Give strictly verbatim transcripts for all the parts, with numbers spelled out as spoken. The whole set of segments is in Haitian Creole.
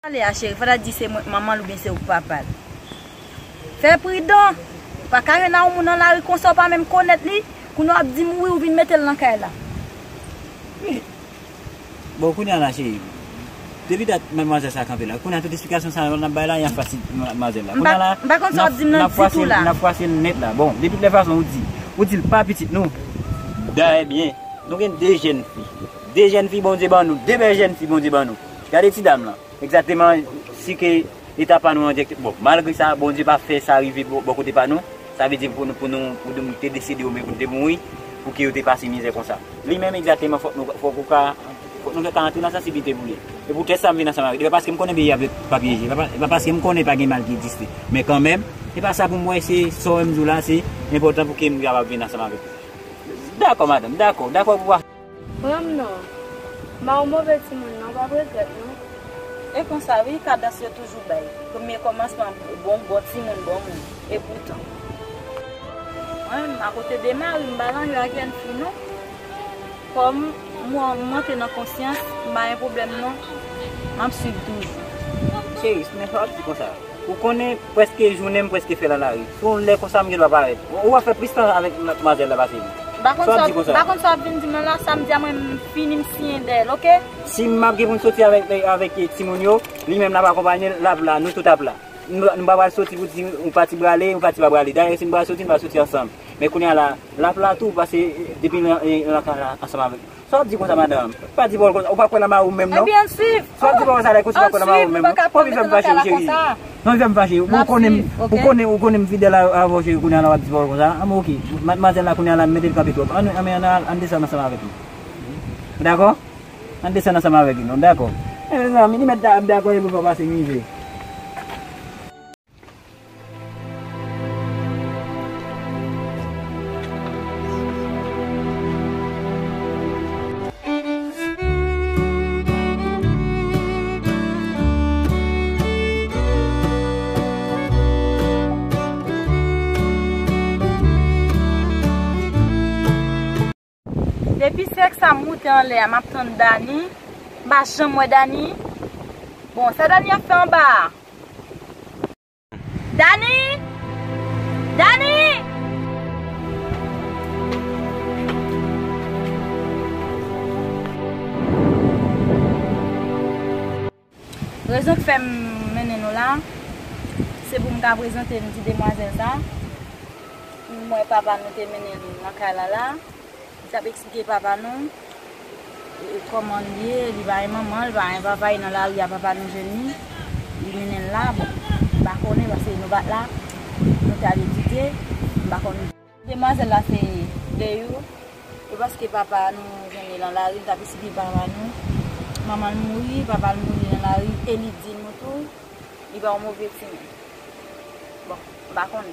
Pale a cheri, fò ta di se mwen k manman l oubyen se ou k papa l. Fè pridan. Ou pa ka jwenn a yon moun nan lari konsa ou pa menm konèt li, kounye a w ap di m wi ou vin mete l nan kay la. Bon, kounye a la, cheri, depi dat madmwazèl sa kanpe la, kounye a tout esplikasyon sa yo n ap bay la, y anfas madmwazèl la. Kounye a la, m pa konn sa w ap di m nan ditou la. N ap fwase l nèt la. Bon, de tout lè fason, ou di, ou di l pa pitit nou. Dayè byen, nou gen de jèn fi. De jèn fi Bondye ban nou, de bèl jèn fi Bondye ban nou. Gade ti dam lan. Egzakteman, si ke eta pa nou an dirèk, bon, malgre sa, Bondye pa fè sa rive bò, bò kote pa nou, sa vle di pou nou, pou nou, pou nou te desede oubyen pou nou te mouri, pou ke yo te pase mizè konsa. Li menm, egzakteman, fòk nou, fòk ou ka, fòk nou ka antre nan sansiblite pou li. E poutèt sa m vin ansanm avèk li. E pa paske m konnen peyi a pa pyeje, e pa, e pa paske m konnen pa gen mal ki egziste. Men kanmenm, e pa sa pou m wè, se sa w wè m di w la, se enpòtan pou ke m kapab vin ansanm avèk ou. Dakò, madanm, dakò, dakò pou pa. Pran m non. M pa yon move timoun non, pa regrèt non. E konsa wi, kadans yo toujou bay. Premye kòmansman bon, bon timoun, bon moun. Epoutan. Mwen menm, akote de mari m, m pa ranje ak jèn fi non. Kòm mwen, m antre nan konsyans, m pa gen pwoblèm non. M ap swiv toujou. Cheri, men sa w ap di konsa. Ou konnen, prèske jounen m prèske fè nan lari. Se yon lè konsa m gen dwa parèt. Ou, ou ap fè plis tan avèk madmwazèl la pase m. M pa konn sa w ap di konsa. M pa konn sa w ap vin di m nan la, samdi a mwen m fini m siyen dèyè l, oke? Si m ap gen pou m soti avèk, avèk timoun yo, li menm l ap akonpanye l, l ap la, nou tout ap la. Nou, nou pa pral soti pou di yon pati prale, yon pati pa prale. Dayè, si nou pral soti, nou pral soti ansanm. Men kounye a la, l ap la tou, pase depi nan, nan kay la ansanm avèk. Sa w ap di konsa, madanm? Pa di pawòl konsa. Ou pa kwè nan mari w menm, non? Ebyen, ann swiv. Sa w ap di pawòl sa la, konsa w pa kwè nan mari w menm, non? Ann swiv, nou pa ka pran nou nan kay la konsa. Non, fè m fache. Ou konnen, ou konnen, ou konnen m fidèl avè w, cheri, kounye a la w ap di pawòl konsa. Ann, oke. Madmwazèl la, kounye a la, m mete l kanpe twòp. Ann, ann, ann, ann desann ansanm avèk li. Dakò? Ann desann ansanm avèk li, non? Dakò. E, mezanmi, li mèt ta ap dakò, li pou fè pase mizè. Depi sèk sa moute anlè a, m ap tann Dani. M pa janm wè Dani. Bon, sa Dani ap fè anba a? Dani! Dani! Rezon k fè m mennen nou la, se pou m ka prezante m ti demwazèl sa. M wè papa nou te mennen l nan kay la la. Li t ap eksplike papa nou, e, kòman l ye, li pa gen manman, li pa gen papa, e nan lari a papa nou jwenn li, li mennen l la, bon, m pa konnen paske nou pa t la, nou t al etidye, m pa konn. Demwazèl la se Deyou, e paske papa nou jwenn li nan lari, li t ap eksplike papa nou, manman l mouri, papa l mouri nan lari, e li di nou tou, li pa yon move timoun. Bon, m pa konnen.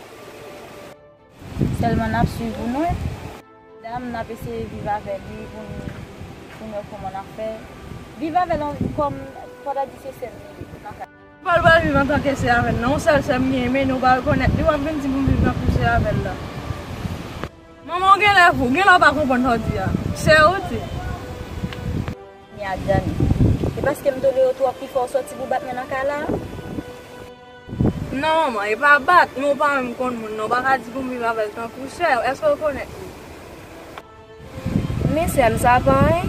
Sèlman n ap swiv ou nou. Dam, n ap eseye viv avè li pou n, pou n wè kòman n ap fè. Viv avè l an, kòm, fò ta di se sè m li ye, nan kay. M pa pral viv antanke sè avè l, non. Yon sèl sè m genyen, men nou pa rekonèt li, w ap vin di pou m viv tankou sè avè l la. Manman, w genlè fou, genlè w pa konprann sa w di a. Sè ou di. Ni ak Dani. E paske m tolere w twòp ki fè w sòti pou bat mwen nan kay la? Non, manman, e pa bat, men w pa menm konn moun non, w pa ka di pou m viv avè l tankou sè w, èske w konèt li? Men sè m, sa pa anyen.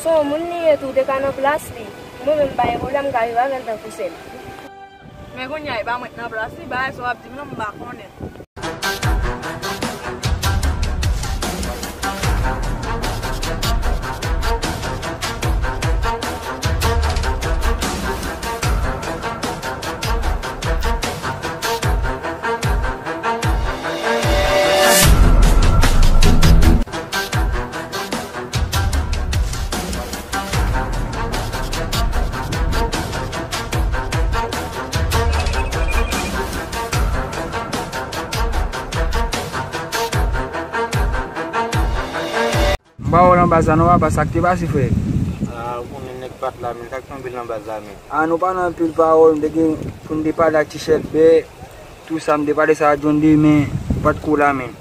Se yon moun li ye tou, w te ka nan plas li. Mwen menm, m pa gen pwoblèm, m ka viv avè l tankou sè m. Men kounye a, e pa mwen k nan plas li, bagay sa w ap di m lan, m pa konnen. M pa wè w nan baz la non papa, sa k te pase frè? A, ou konnen nèg pa t la men, sa k tonbe l nan baz la men. A, nou pa nan anpil pawòl, m te gen pou m te pale ak Ti Chèlbè, tou sa, m te pale sa a John de men, ou pa t ko la men.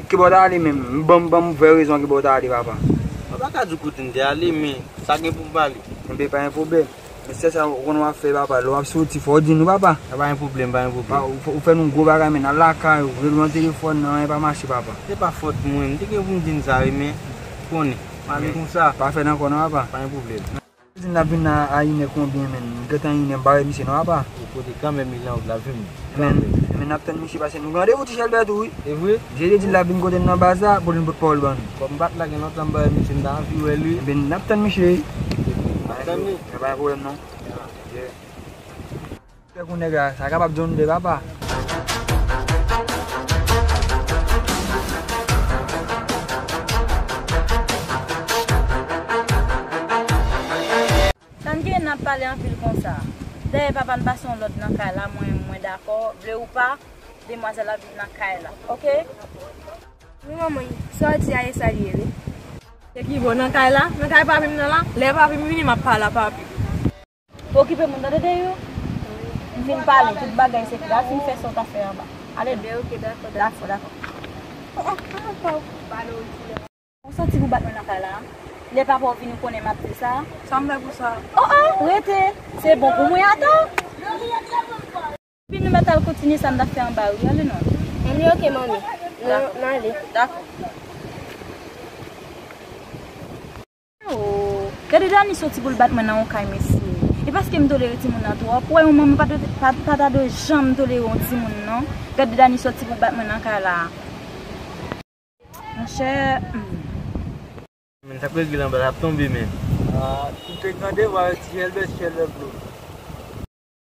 Kibò w t ale menm? M ban m, ban m vrè rezon kibò w t ale papa. Mwen pa ka di w kote m te ale, men sa gen pou m pale. Enben pa gen pwoblèm. Se sa ou konn w ap fè, papa. Lè w ap soti, fò w di nou, papa. Pa gen pwoblèm, pa gen pwoblèm. Pa, ou, ou fè nou gwo bagay, men nan lakay ou, rele w nan telefòn, nan, anyen pa mache, papa. Se pa fòt mwen, m te gen pou m di n sa, wi, men, ou konnen, m ale konsa. Pa fè l ankò, non, papa. Pa gen pwoblèm. Di n ap vin nan a inè konbyen, men? Gentan inè, m pa wè misye, non, papa. Ou kote kanmenm, li nan wout la, vin. Men, men n ap tann misye, paske nou gen randevou Ti Chèlbè tou, wi. E vre? Misye te di l ap vin kote n nan baz la, pou l vin pot pawòl ban nou. Kòm m pa t la gen lontan, m pa wè misye, m ta anvi wè li. Ebyen, n ap tann misye, wi. N ap tann li. Nan pa gen pwoblèm, non. Yeah. Fè kou nèg la, sa kapab John Doe, papa. Sa n gen n ap pale anpil konsa? Dayè papa n pase yon lòd nan kay la, mwen, mwen dakò, vle ou pa, demwazèl ap vin nan kay la, oke? Wi, manman, sa w di a, e sa l ye, wi. Se ki bò nan kay la? Nan kay papi m nan la? Lè papi m vini, m ap pale a papi. Okipe moun nan, tande, Deyou. M fin pale, tout bagay se klè, fin fè sa w ta fè anba. Ale non. Ebyen, oke, dakò, dakò, dakò. Ou santi pou bat mwen nan kay la? Lè papa w vini, ou konnen m ap di sa. Sa m fè pou sa? Oh, oh, rete. Se bon pou mwen, ata. Epi nou mèt al kontinye sa n t ap fè anba, wi, ale non. Ann, oke, manmi. N, n ale. Dakò. Oh, gade Dani soti pou l bat mwen nan yon kay, mesye. E paske m tolere timoun nan twòp. Ou wè yon manman pa, pa, pa ta dwe janm tolere yon timoun, non. Gade Dani soti pou l bat mwen nan kay la. Monchè, hmm. Men sa k regle anba la ap tonbe, men. Ah, m te tande vwa Ti Chèlbè, Ti Chèlbè blo.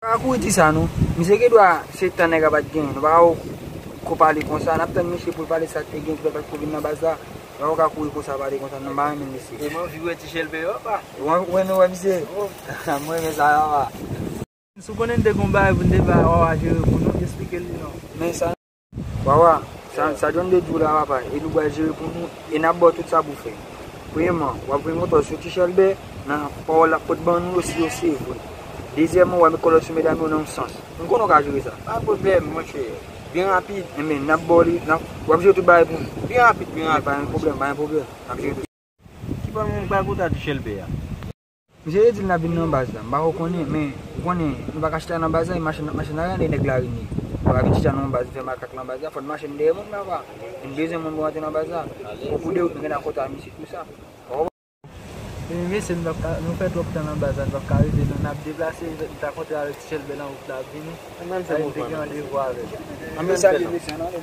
Pa kouri di sa non. Misye gen dwa se tan nèg la pa t genyen. Nou pa ka ko pale konsa. N ap tann misye pou l pale sa k te gen ki fè l pa t ko vin nan baz la. Nou pa ka kouri konsa pale konsa. Nou pa renmen misye. E mwen anvi wè Ti Chèlbè yo, pa. Ou wè nou wè misye? Oh. Mwen renmen sa, papa. Si w konnen n te gon bagay pou n te ba Wawa jere pou nou, eksplike l li non. Men sa. Wawa, sa, sa John Doe di w la, papa, e nou pral jere pou nou, e n ap ba w tout sa pou w fè. Premyèman, w ap vin kontan sou Ti Chèlbè, nan pawòl l ap pot ban nou yo, si yo se vre. Dezyèmman, w ap met kòlòt sou medam yo nan yon sans. M konnen w ka jere sa. Pa pwoblèm, monchè. Byen rapid. Enben, n ap ba w li, n ap, w ap jere tout bagay pou nou. Byen rapid, byen rapid, monchè. Pa gen pwoblèm, pa gen pwoblèm. N ap jere tout. Ki bò nou pral kote a Ti Chèlbè a? Misye te di l n ap vin nan baz la. M pa ko konnen, men ou konnen, nou pa ka chita nan baz la, e mache n ap mache nan rande nèg la rene. Nou pa vin chita nan yon baz, vin fè makak nan baz la, fò n mache n dèyè moun la, kwa. Nou bezwen moun pou rantre nan baz la. Pou de wout, nou gen nan kontra misye, tou sa. Ebyen, mesye, nou p ap ka, nou fè twòp tan nan baz la, nou p ap ka rive, non, n ap deplase, nou ta kontre avèk Ti Chèlbè nan wout la, ap vini. Ann al fè mouvman nou. Te gen randevou avè l. Ann al fè tan.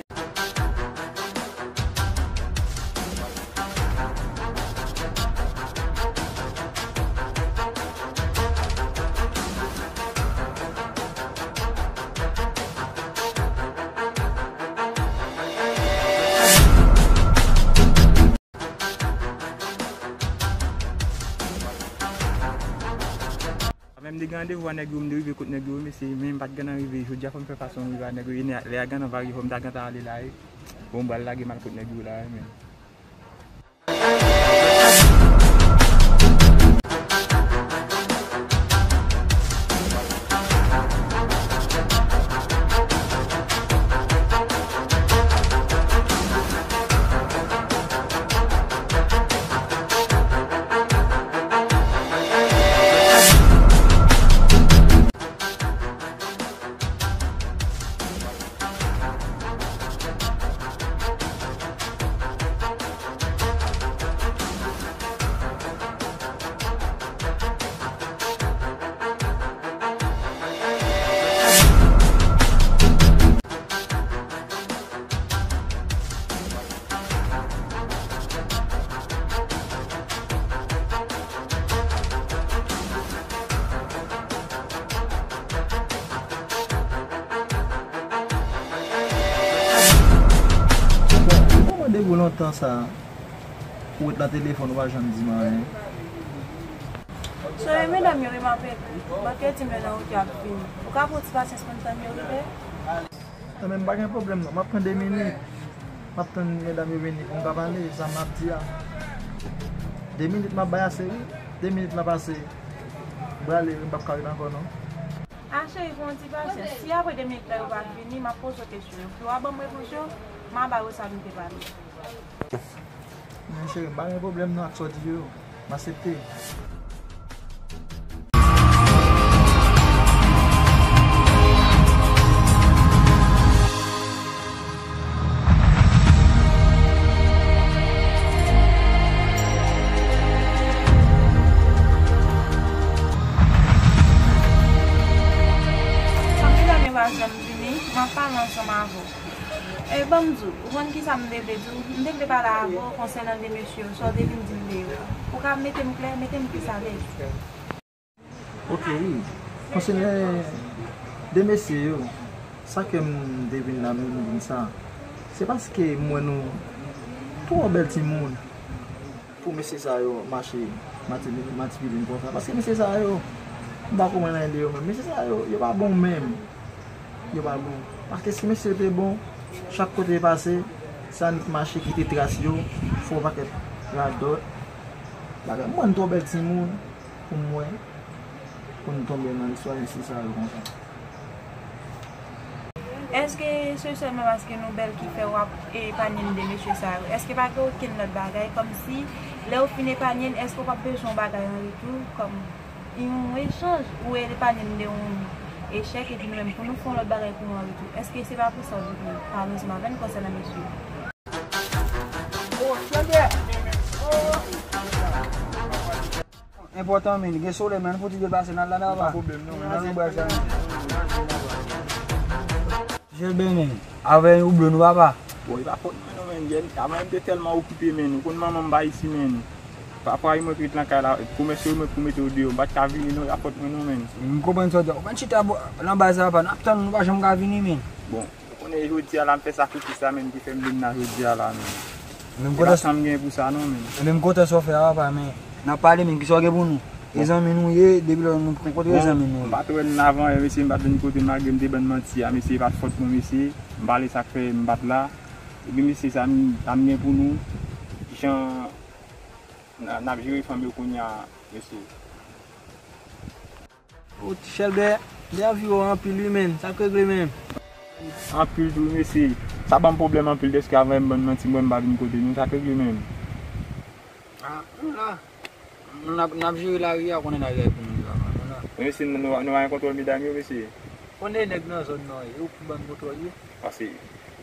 Menm de gen randevou a nèg yo, m de rive kot nèg yo, mesye, men m pa t gentan rive. Jodi a fò m fè fason m rive a nèg yo, e lè a gentan va rive, fò m ta gentan ale la, e. Bon, m pral lage m al kot nèg yo la, e, men. Bon, mwen mande pou lontan sa, ou ret nan telefòn, ou pa janm di m anyen. Sou medam yo, wi, m ap ekri. Manke di m lè nan wout yo ap vini. Ou ka pran ti pasyans pou n tann yo rive? Non, men m pa gen pwoblèm, non. M ap pran de minit. M ap tann medam yo vini pou m ka pale, sa m ap di a. De minit m ap bay ase, wi. De minit la pase. M prale, wi, m p ap ka ret ankò, non. A, cheri, pran yon ti pasyans. Si apre de minit la yo pa vini, m ap poze w kesyon yo. Pou w a ban m repons yo, m a ba yo sa nou te pale. Men cheri, m pa gen pwoblèm non ak sa w di yo. M aksepte. Ansanm avè w. E ban m di w, ou konn kisa m te vle di w? M te vle pale avè w konsènan de mesye yo, sa w te vin di m de yo. Ou ka mete m klè, mete m plis alèz. Ok, wi. Konsènan de mesye yo, sa ke m te vin la menm vin sa, se paske m wè nou twò bèl timoun pou mesye sa yo mache mati-, matipilin konsa. Paske mesye sa yo, m pa konprann anyen de yo menm. Mesye sa yo, yo pa bon menm. Yo pa bon. Paske si mesye yo te bon, chak kote yo pase, se annik mache kite tras yo, fè yon pakèt radòt. Bagay, m wè n twò bèl timoun pou m wè, pou n tonbe nan istwa mesye sa yo konsa. Èske se sèlman paske nou bèl ki fè w ap epanye m de mesye sa yo? Èske pa gen okenn lòt bagay? Kòmsi, lè w fin epanye n, èske w p ap bezwen yon bagay an retou? Kòm yon echanj, ou epanye n de yon echèk, epi nou menm, pou nou fè yon lòt bagay pou ou an retou. Èske se pa pou sa w vin pale ansanm avè n konsènan mesye yo? Enpòtan, men, gen solèy, men, fouti deplase nan la, nan pa. Pwoblèm, non, men, nan nou bwè sa, men. Jèlbè, men, avè ou blo nou, papa. Bon, e pa fòt mwen, non, men, gen, avè m te tèlman okipe, men, ou konn manman m pa isi, men. Papa, e mwen ki ret nan kay la, pou mesye yo, mwen pou mete yo deyò, m pa t ka vini, non, e pa fòt mwen, non, men. M konprann sa w di a. Ou konn chita bò, nan baz la, papa, n ap tann ou, nou pa janm ka vini, men. Bon. Ou konnen jodi a la, m fè sakrifis la menm ki fè m vin la jodi a la menm. E pa sa m gen pou sa non menm. Menm kontan sa w fè a, papa, men n ap pale menm, kisa w gen pou nou? E zanmi nou ye, depi lè nou kontre zanmi nou ye. M pa t wè n avan yè, mesye, m pa t vin kote malgre m te ban n manti a, mesye, e pa t fòt mwen, mesye. M pale sa k fè m pa t la. Epi, mesye, sa m, sa m gen pou nou, jan n, n ap jere fanm yo kounye a, mesye. O, Ti Chèlbè, de anvi yo anpil wi, menn. Sa k regle menm? Anpil tou, mesye. Sa ban m pwoblèm anpil, dèske avan m ban n manti, mwen m pa vin kote nou. Sa k regle menm? A, nou la. N ap, n ap jere lari a, konnen lari a pou nou la, nou la. Mesye, nou, nou, nou pa gen kontwòl medam yo, mesye. Konnen nèg nan zòn nan, yo pou ban n kontwòl yo. Paske,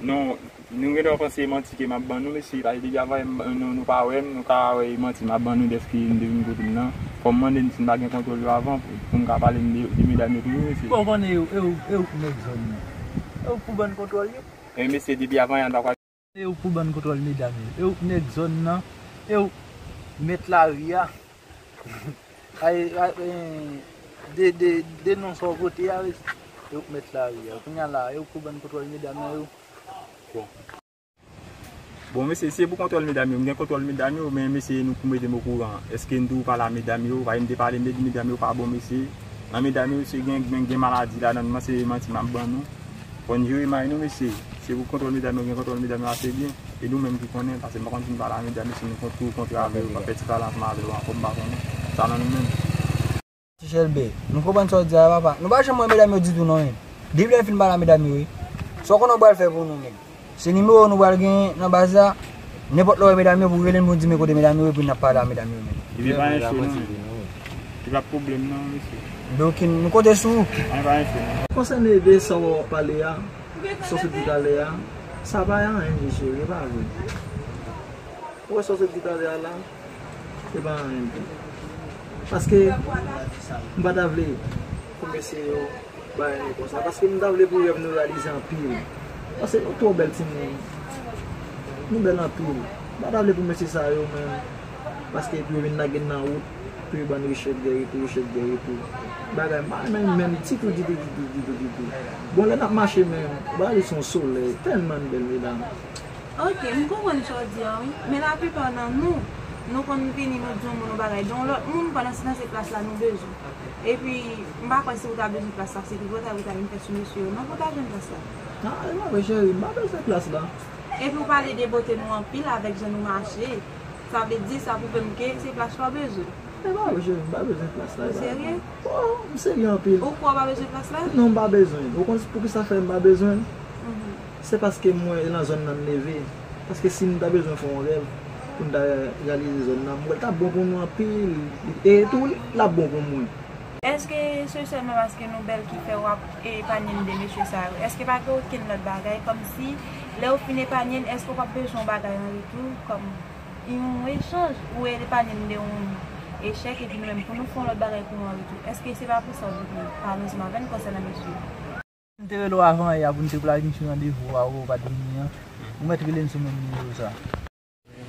nou, nou gentan panse manti ke m ap ban nou, mesye, paske depi avan, m, nou, nou pa wè m, nou ka wè e manti m ap ban nou dèske m te vin kote m nan. Fò m mande n si n pa gen kontwòl yo avan, pou, pou m ka pale n de, de medam yo toujou, mesye. Bon, konnen yo, e ou, e ou k nèg zòn nan. E ou k pou ban n kontwòl yo. E mesye, depi avan, y a n pa kwa. E ou k pou ban n kontwòl medam yo. E ou k nèg zòn nan. E ou k mèt lari a. Ay, ay, eh, de, de, de non sa w pote a, wi. E ou k mèt lari a. Kounye a la, e ou k pou ban n kontwòl medam nan yo. Bon. Bon, mesye, si se pou kontwòl medam yo, m gen kontwòl medam yo, men mesye, nou pou mete m okouran. Èske n tou pale a medam yo? Paske m te pale, m te di medam yo pa bon, mesye. Nan medam yo, se gen, gen, gen maladi ladan, men se manti m ap ban nou. Fò n jere may nou, mesye. Se pou kontwòl medam yo, gen kontwòl medam yo ase byen. E nou menm ki konnen, paske m pa konn si n pale a medam yo, si nou kont-, tou kontre avè yo, pa fè ti pale ansanm avè yo ankò, m pa konnen. Sa nan nou menm. Ti Chèlbè, nou konprann sa w di a, papa. Nou pa janm wè medam yo ditou non, menm. Depi lè n fin pale a medam yo, wi. Sa w konnen w pral fè pou nou, menm? Se nimewo nou pral genyen nan baz la. Nenpòt lè w wè medam yo, pou w rele n pou n di men kote medam yo, epi n ap pale a medam yo, menm. Epi pa enche non, menm. Epi pa pwoblèm non, mesye. Donk, nou konte sou ou. An, pa enche non. Konsène de sa w ap pale a, sa w sot di talè a, sa pa anyen, mesye, e pa vre. Ou wè sa w sot di talè a la? Se pa anyen ditou. Paske m pa ta vle pou mesye yo bay anyen konsa. Paske m ta vle pou rèv nou reyalize anpil. Paske nou twò bèl timoun. Nou bèl anpil. M pa ta vle pou mesye sa yo menm. Paske pou yo vin lage n nan wout, pou yo ban n echèk dèyè tou, echèk dèyè tou. Bagay, m pa renmen menm ditou, ditou, ditou, ditou, ditou. Bon, lè n ap mache menm, ou pa wè se yon solèy, tèlman n bèl, medam. Ok, m konprann sa w di a, wi. Men laplipa nan nou, nou konn vini, nou di yon moun yon bagay de yon lòt moun, pandan se nan se plas la nou bezwen. Epi, m pa kwè si ou ta bezwen plas la, se pi bò ta, ou ta vin fè sou mesye yo, non, pou w ta jwenn plas la. A, e pa vre, cheri, m pa bezwen plas la. Epi, ou pale de bote nou anpil avèk jan nou mache. Sa vle di, sa pwouve m ke se plas la w bezwen. E pa vre, cheri, m pa bezwen plas la. Ou serye? O, m serye anpil. Ou kwè w pa bezwen plas la? Non, m pa bezwen. Ou konn poukisa fè m pa bezwen? Mhm. Se paske mwen, e nan zòn nan m leve. Paske si m ta bezwen fè yon rèv pou m ta reyalize zòn nan, m wè l t ap bon pou nou anpil. E tou, l ap bon pou mwen. Èske se sèlman paske nou bèl ki fè w ap epanye n de mesye sa yo? Èske pa gen okenn lòt bagay? Kòmsi, lè w fin epanye n, èske w p ap bezwen yon bagay an retou? Kòm yon echanj, ou epanye n de yon echèk, epi nou menm, pou nou fè yon lòt bagay pou nou an retou. Èske se pa pou sa w vin pale ansanm avè n konsènan mesye yo? Te rele w avan yè pou n te planifye randevou a, ou pa t vini an. Ou mèt rele m sou menm nimewo sa.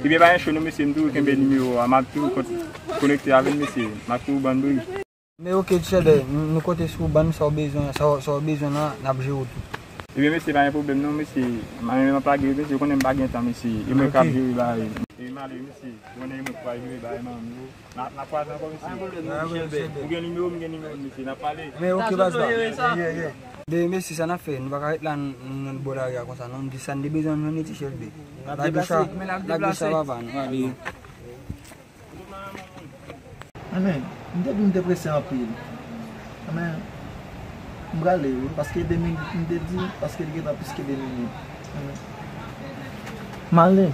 Ebyen, pa gen cho non, mesye, m toujou kenbe nimewo a, m ap toujou kon-, konekte avè l, mesye, m ap toujou ban n bri. Men oke, Chèlbè, nou, nou konte sou ou, ban nou sa w bezwen, sa w, sa w bezwen nan, n ap jere w tou. Ebyen, mesye, pa gen pwoblèm non, mesye, m, m ap lage, mesye, ou konnen m pa gen tan, mesye, e mwen k ap jere bagay. E m ale, mesye, ou konnen e mwen k pral jere bagay manmi yo. N a, n a kwaze ankò, mesye. Pa gen pwoblèm non, Chèlbè. Ou gen nimewo m, gen nimewo m, mesye, n ap pale. Men oke, baz la. Yeah, yeah. Men mesye, sa n ap fè, nou pa ka ret la nan bò lari a konsa non, m di sa n te bezwen jwenn ti Chèlbè. N ap deplase, men n ap deplase. Lage sa papa, nou ale. Anmè, m te di m te prese anpil. Anmè, m prale wi, paske de minit m te di, paske li gentan plis ke de minit. Anmè. M ale.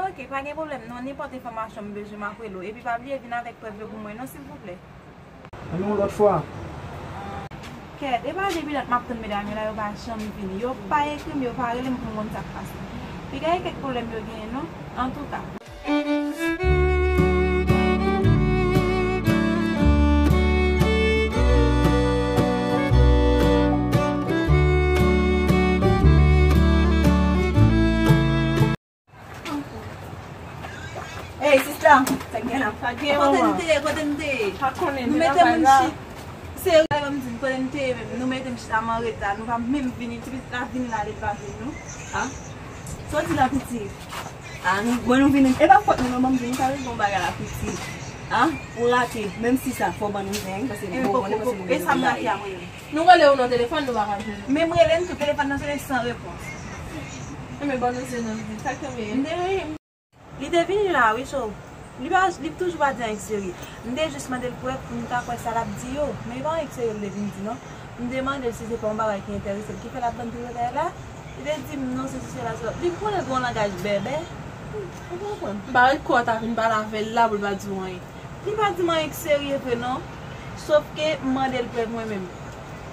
Ok, pa gen pwoblèm non, nenpòt enfòmasyon m bezwen m ap rele w. Epi pa bliye vin avèk prèv yo pou mwen non, silvouplè. Anmè, yon lòt fwa. Kèt, e pa depi dat m ap tann medam yo la, yo pa janm vini. Yo pa ekri m, yo pa rele m pou m konn sa k pase. Piga e kèk pwoblèm yo genyen non, antouka. Ey, sista, sa k gen la? Kote n te ye? Kote n te ye? Nou mete moun chita. Serye, ban m di n, kote n te ye menm? Nou mete m chita, m an reta. Nou pa menm vini. Ti pitit la vin la, li pa vin non. A? Sa w di la, pitit? A, nou, bon, nou vini. E pa fòt nou non, ban m di, nou ka regle yon bagay la, pitit. A? Ou rate, menm si sa, fò w ban nou zen, paske nou bon konnen, paske nou bezwen bagay. E sa m rate a mwen menm? Nou rele w nan telefòn, nou pa ka jwenn ou. Men m rele n tou, telefòn nan sonnen san repons. Enben, ban nou zen nan, di sa k tonbe. M te rele. Li te vini la, wi, so. Li pa, li toujou pa di anyen k serye. M te jis mande l prèv pou m ta kwè sa l ap di yo. Men e pa anyen k serye l te vin di, non. M te mande l si se pa yon bagay ki enterese l, ki fè l ap bann tout detay la. Li te di m non, sesi, sela, sela. Li konnen l gen yon langaj bèbè. Ou konprann? M pa ret kwè w ta vin pale avè l la pou l pa di w anyen. Li pa di m anyen k serye vre non. Sòf ke m mande l prèv mwen menm.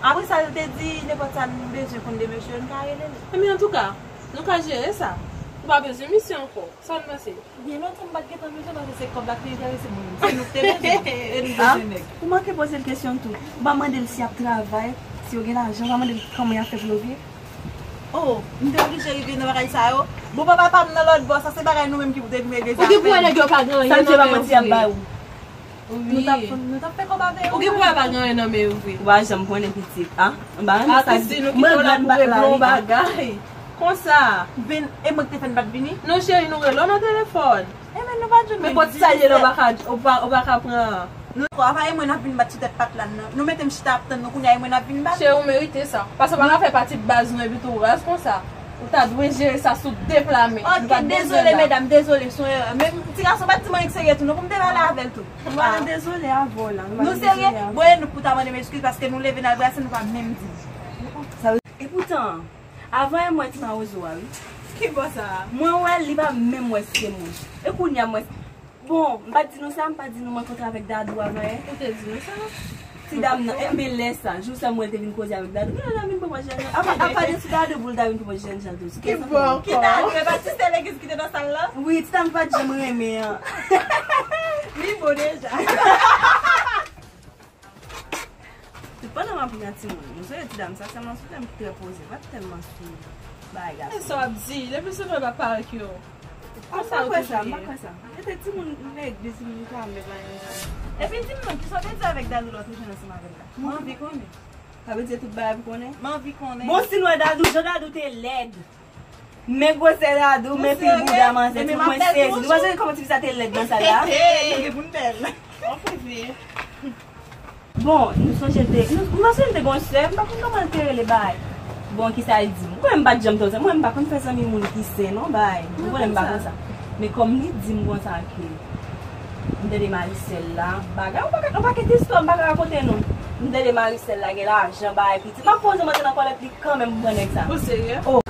Apre sa, li te di nenpòt sa n bezwen konn de mesye yo, n ka rele l. Ebyen, antouka, nou ka jere sa. Ou pa bezwen misye ankò. Sa w panse? Byen lontan m pa t gentan bezwen, paske se kòb la k te enterese mwen menm. Se nou k te bezwen. E nou bezwen nèg. Ou manke poze l kesyon tou. Ou pa mande l si y ap travay, si yo gen lajan, ou pa mande l kòman y ap fè pou yo viv. Oh, m te oblije rive nan bagay sa yo. Bon, papa pa m nan lòt bò, sa se bagay nou menm ki pou te vin regle zafè nou. Ou gen pou wè nèg yo pa gen anyen nan men yo vre. Wi. Nou t ap, nou t ap fè kòb avè yo. Ou gen pou wè pa gen anyen nan men yo vre. Ou pa janm konnen pitit, a? M pa renmen sa. Atis di nou kite w la pou regle yon bagay. Konsa. Ben, e mwen ki te fè n pa t vini? Non, cheri, nou rele w nan telefòn. Enben, nou pa t jwenn. Men kot sa ye la, ou pa ka, ou pa, ou pa ka pran. Nou, apa e mwen n ap vin bat sou tèt pat la, non. Nou mete m chita ap tann nou, kounye a e mwen n ap vin bat. Cheri, ou merite sa. Paske w pa ka fè pati baz nou epi tou raz konsa. Ou ta dwe jere sa sou de pla men. Ok, dezole, medam, dezole, se yon erè. Men ti gason pa t di m anyen k serye tou, non, pou m te pale avè l tou. M pa nan dezole avè w la. Nou serye? Bon, e nou pou ta mande m eskiz paske nou leve n al brase, nou pa menm di m. Epoutan, avan yè m wè ti mawozo a, wi. Ki bò sa a? Mwen wè l, li pa menm wè si se mwen. E kounye a m wè. Bon, m pa t di nou sa, m pa t di nou m rankontre avèk Dadou avan yè? Ou te di nou sa? Ti dam nan, enben lè sa, jou sa m wè l te vin koze avèk Dadou. Gen lè l vin pran pòz jènjan. Apa, apa de sou Dadou pou l ta vin pran pòz jènjan tou. Ki bò ankò? Ki Dadou? E pa ti sè legliz ki te nan sal la? Wi, ti dam pa t janm renmen an. Li bon deja. Tout pandan m ap ri nan timoun, nou sonje ti dam sa sèlman sou tèm ki trè poze, pa t tèlman sou bagay gason. E sa w ap di, le plis soufle pa parèt yo. Konsa yo toujou ye. M pa kwè sa, m pa kwè sa. E te timoun legliz, timoun kame, bagay sa. Epi di m non, kisa w te di avèk Dadou lè w te jwenn ansanm avè l la? M anvi konnen. Sa vle di tout bagay pou konnen? M anvi konnen. Bon, si nou wè Dadou, jan Dadou te lèd. Men gwosè Dadou, men pil bouda manzè, tout mwen sezi. Nou panse kòman tifi sa te lèd nan sal la? Nou gen pou n bèl. Bon, nou sonje l te, nou, nou sonje l te gon sè, m pa konn kòman l te rele bay. Bon, kisa l di m? Mwen m pa t janm tande, mwen m pa konn fè zanmi moun ki sen non bay. Ou konnen m pa konsa. Men kòm li di m konsa ke m tande Marisèl la, bagay, yon pakèt, yon pakèt istwa m pa ka rakonte nou. M tande Marisèl la gen lajan bay pitit. M ap fè yon jan m antre nan kòlèt li kanmenm pou pran nèg sa. Ou serye? Oh.